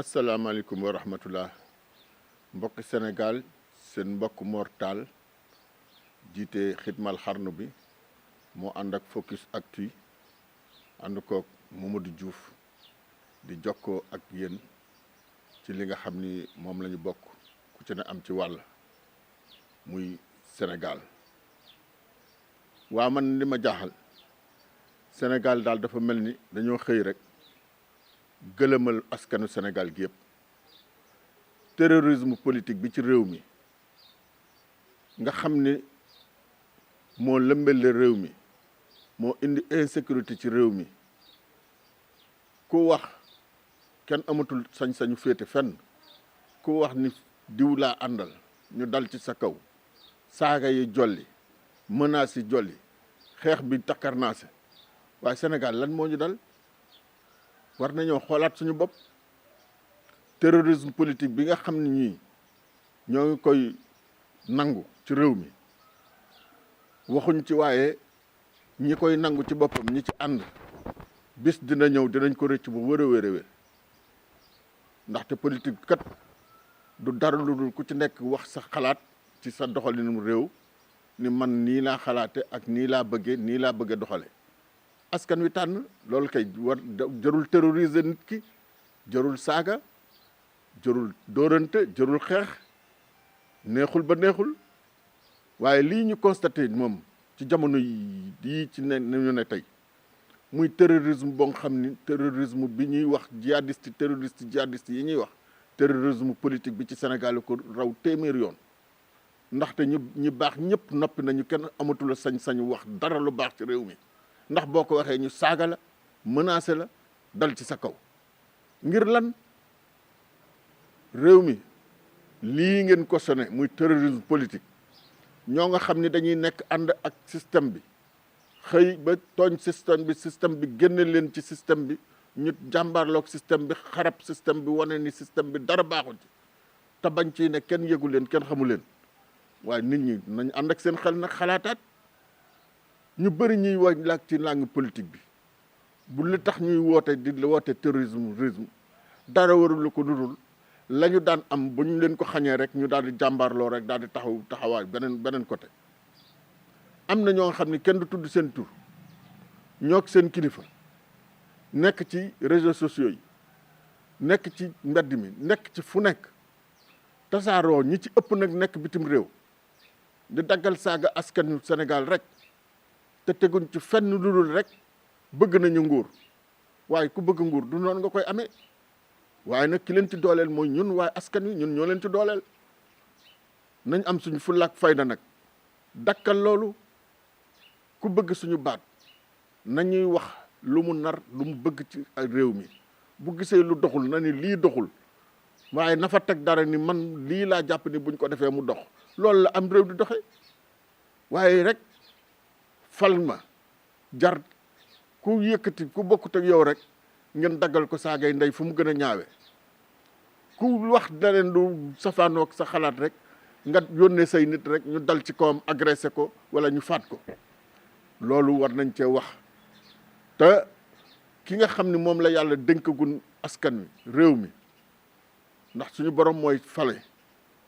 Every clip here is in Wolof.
asalaamaaleykum wa rahmatullah mbokki Sénégal seen mbokk Mor Tall jiite xidmal xarnu bi moo ànd ak Focus Actu ànd koog Mamadou Diouf di jokkoo ak yéen ci li nga xam ni moom la ñu bokk ku ci ne am ci wàll muy Sénégal. waa man li ma jaaxal Sénégal daal dafa mel ni dañoo xëy rek gëlëmal askanu Sénégal gi yëpp. terrorisme politique bi ci réew mi nga xam ni moo lëmbale réew mi moo indi insécurité ci réew mi ku wax kenn amatul sañ-sañu féete fenn ku wax ni diw laa àndal ñu dal ci sa kaw saaga yi jolli menaces yi jolli xeex bi takkarnaase waaye Sénégal lan moo ñu dal war nañoo xoolaat suñu bopp. terrorisme politique bi nga xam ne ñii ñoo ngi koy nangu ci réew mi waxuñ ci waaye ñi koy nangu ci boppam ñi ci ànd bis dina ñëw dinañ ko rëcc bu wër a wér ndaxte politique kat du dara lu dul ku ci nekk wax sa xalaat ci sa doxalinu réew ni man nii laa xalaate ak nii laa bëgge doxale askan wi tànn loolu kay war jarul terroriser nit ki jarul saaga jërul dóorante jërul xeex neexul ba neexul waaye lii ñu constaté moom ci jamono yii ci ne ñu ne tey muy terrorisme boo nga xam ni terrorisme bi ñuy wax jihadiste yi ñuy wax terrorisme politique bi ci Sénégal ko raw téeméer yoon ndaxte ñi baax ñëpp noppi nañu kenn amatul sañ-sañu wax dara lu baax ci réew mi ndax boo ko waxee ñu saaga la menacé la dal ci sa kaw ngir lan réew mi lii ngeen cautionné muy terrorisme politique ñoo nga xam ni dañuy nekk ànd ak système bi xëy ba tooñ système bi génne leen ci système bi ñu jàmbaarloog système bi xarab système bi wane ni système bi dara baaxul ci te bañ ci ne kenn yëgu leen kenn xamu leen waaye nit ñi nañ ànd ak seen xel nag xalaataat ñu bëri ñuy wax laaj ci langue politique bi bu li tax ñuy woote terrorisme dara warul ko dudul la ñu daan am bu ñu leen ko xañee rek ñu daal di jàmbaarloo rek daal di taxawaay beneen côté am na ñoo nga xam ne kenn du tudd seen tur ñoog seen kilifa nekk ci réseaux sociaux yi nekk ci mbedd mi nekk ci fu nekk tasaaroo ñi ci ëpp nag nekk bitim réew di daggal saaga askanu Sénégal rek te teguñ ci fenn lu dul rek bëgg nañu nguur waaye ku bëgg nguur du noonu nga koy amee. waaye nag ki leen ci dooleel mooy ñun waaye askan wi ñun ñoo leen ci dooleel nañ am suñu fulla ak fayda nag dakkal loolu ku bëgg suñu baat nañuy wax lu mu nar lu mu bëgg ci réew mi bu gisee lu doxul na ni lii doxul waaye na fa teg dara ni man lii laa jàpp ni buñ ko defee mu dox loolu la am réew di doxe waaye rek fal ma jar ku yëkkati ku bokkut ak yow rek ngeen daggal ko saagay ndey fu mu gën a ñaawe ku wax da leen du safaanoog sa xalaat rek nga yónnee say nit rek ñu dal ci kawam agressé ko wala ñu faat ko loolu war nañ cee wax te ki nga xam ni moom la yàlla dénkagun askan wi réew mi ndax suñu borom mooy fale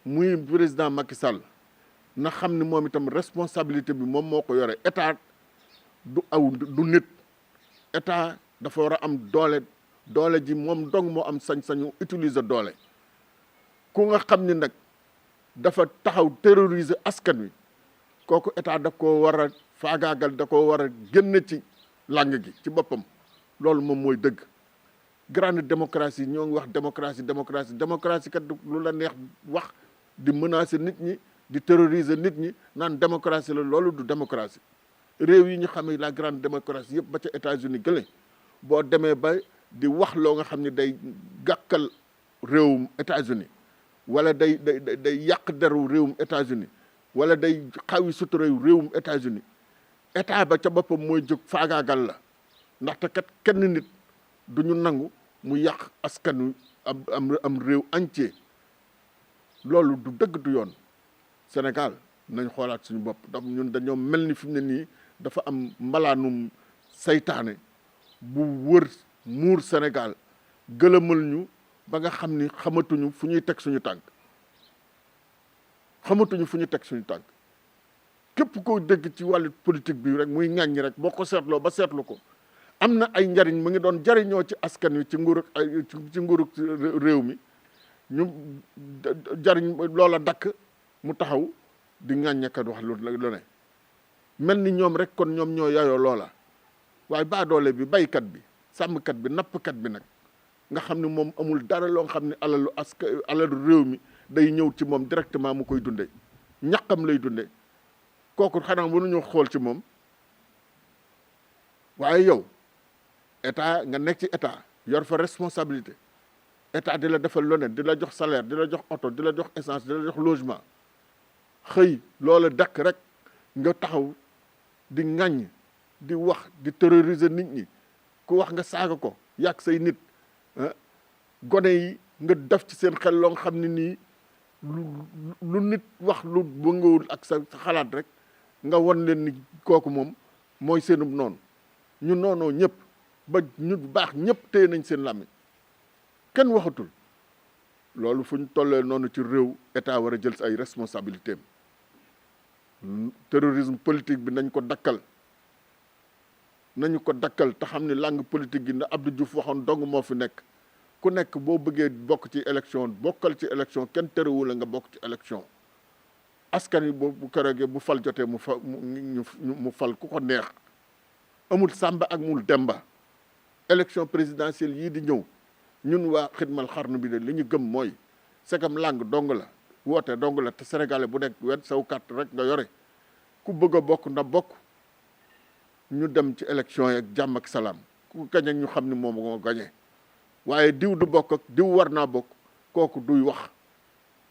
muy président Macky Sall na xam ni moom itam responsabilité bi moom moo ko yore état du nit état dafa war a am doole ji moom dong moo am sañ-sañu utiliser doole ku nga xam ni nag dafa taxaw terroriser askan wi kooku état da ko war a faagaagal da ko war a génn ci langue gi ci boppam loolu moom mooy dëgg. grande démocratie ñoo ngi wax démocratie kat lu la neex wax di menacer nit ñi di terroriser nit ñi naan démocratie la loolu du démocratie réew yi ñu xamee la grande démocratie yëpp ba ca États-Unis gële boo demee ba di wax loo nga xam ne day gàkkal réewum États-Unis wala day yàq deru réewum États-Unis wala day xawi sutura réewum États-Unis état ba ca boppam mooy jóg faagaagal la ndaxte kat kenn nit du ñu nangu mu yàq askanu am réew entier loolu du dëgg du yoon. Sénégal nañ xoolaat suñu bopp ndax ñun dañoo mel ni fi mu ne nii dafa am mbalaanum saytaane bu wër muur Sénégal gëlëmal ñu ba nga xam ni xamatuñu fu ñuy teg suñu tànk xamatuñu fu ñu teg suñu tànk képp koo dégg ci wàllu politique bi rek muy ŋàññi rek boo ko seetloo ba seetlu ko am na ay njariñ mu ngi doon jariñoo ci askan wi ci nguurug réew mi ñu jariñ loola dakk mu taxaw di ŋàññekat wax lu ne mel ni ñoom rek kon ñoom ñoo yayoo loola waaye baadoole bi baykat bi sàmmkat bi nappkat bi nag nga xam ne moom amul dara loo xam ne alalu réew mi day ñëw ci moom directement mu koy dunde ñaqam lay dunde kooku xanaa mënuñu xool ci moom waaye yow état nga nekk ci état yor fa responsabilité état di la defal lu ne di la jox salaire di la jox oto di la jox essence di la jox logement xëy loola dakk rek nga taxaw di ŋàññ di wax di terroriser nit ñi ku wax nga saaga ko yàq say nit gone yi nga def ci seen xel loo xam ne nii lu nit wax lu bëngawul ak sa xalaat rek nga won leen ni kooku moom mooy seenub noonu ñu noonoo ñëpp ba ñu baax ñëpp téye nañ seen làmmiñ kenn waxatul loolu fu ñu tollee noonu ci réew état war a jël ay responsabilités am terrorisme politique bi nañ ko dakkal te xam ne langue politique gi na Abdou Diouf waxoon dong moo fi nekk ku nekk boo bëggee bokk ci élection bokkal ci élection kenn terewul la nga bokk ci élection askan wi bu keroogee bu fal jotee mu fal ku ko neex amul sàmba ak mul demba élection présidentielle yii di ñëw ñun waa xidmal xarnu bi de li ñu gëm mooy segam langue dong la woote dong la te sénégalais bu nekk wet saw carte rek nga yore ku bëgg a bokk na bokk ñu dem ci élection yi ak jàmm ak salaam ku gañe ñu xam ni moom moo gañe waaye diw du bokk ak diw war naa bokk kooku duy wax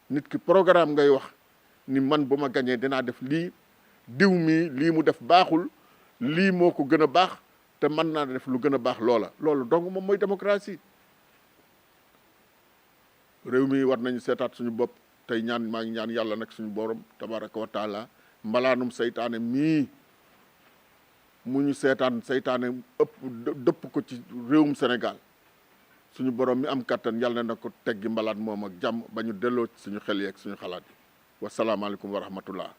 nit ki programme ngay wax ni man bu ma gañee dinaa def lii diw mii lii mu def baaxul lii moo ko gën a baax te mën naa def lu gën a baax loolu dong moom mooy démocratie réew mi war nañu seetaat suñu bopp tey maa ngi ñaan yàlla nag suñu borom tabaraka wa taala mbalaanum seytaane mii mu ñu seetaan seytaane dëpp ko ci réewum Sénégal suñu borom mi am kattan yàlla na ko teggi mbalaat moom ak jàmm ba ñu delloo ci suñu xel yeeg suñu xalaat yi wasalaamaaleykum wa rahmatullah